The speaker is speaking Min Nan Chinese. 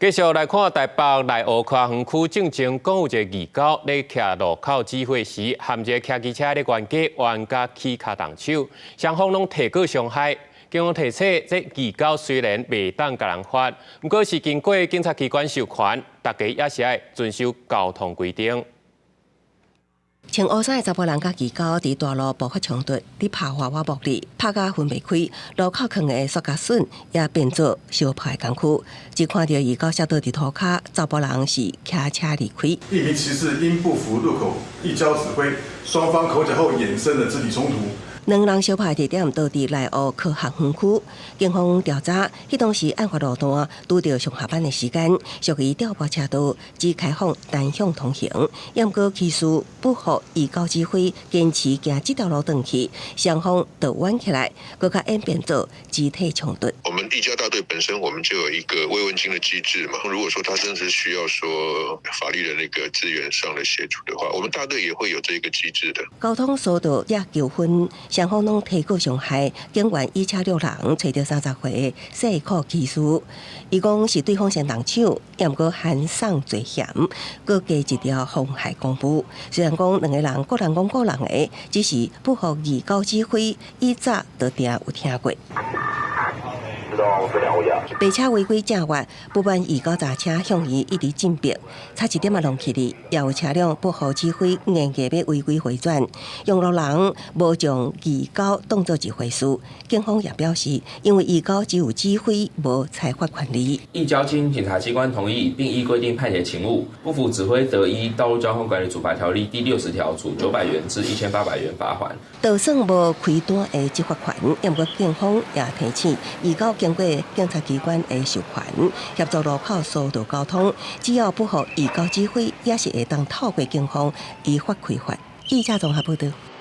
繼續來看台北內湖科學園區，進前講有一个義狗咧徛路口指揮時，和一个騎機車的冤家冤家起跤動手，雙方攏提告傷害。警方提醒，這義狗雖然袂當共人罰，毋過是經過警察機關授權，大家也是愛遵守交通規定。穿烏衫的查埔人佮義狗佇大路爆發衝突，佇拍花挖暴力，拍甲分袂開。路口囥的塑膠筍也變做相拍的工具。只看著義狗摔倒佇塗跤，查埔人是騎車離開。一名騎士因不服路口義交指揮，雙方口角後衍生了肢體衝突。兩人相拍地點都佇內湖科學園區，警方調查，彼當時案發路段拄著上下班的時間，屬於調撥車道，只開放單向通行。毋過騎士不服義交指揮，堅持行這條路轉去，雙方就冤起來，閣較演變做肢體衝突。我們義交大隊本身，我們就有一個慰問金的機制嘛。如果說他真是需要說法律的那個資源上的協助的話，我們大隊也會有這個機制的。交通疏導也糾紛。雙方攏提告傷害，警員以車両人揣著30歲細褲騎士，伊講是對方先動手，毋過函送罪嫌，閣加一條妨害公務。雖然講兩個人各人講各人的，只是不服義交指揮，以早就定有聽過。白車違規正越，不滿義交閘車向伊一直進逼，差一點仔弄起哩，也有車輛不服指揮，硬欲違規迴轉，用路人無將義交當做一回事。警方也表示，因為義交只有指揮，無裁罰權利。義交經檢察機關同意，並依規定判寫勤務，不服指揮得依《道路交通管理處罰條例》第60條處900元至1800元罰鍰。就算無開單的執法權，毋過警方也提醒，義交經過警察機關的授權，協助路口疏導交通，只要不服義交指揮，也是會當透過警方依法開罰。記者綜合報導。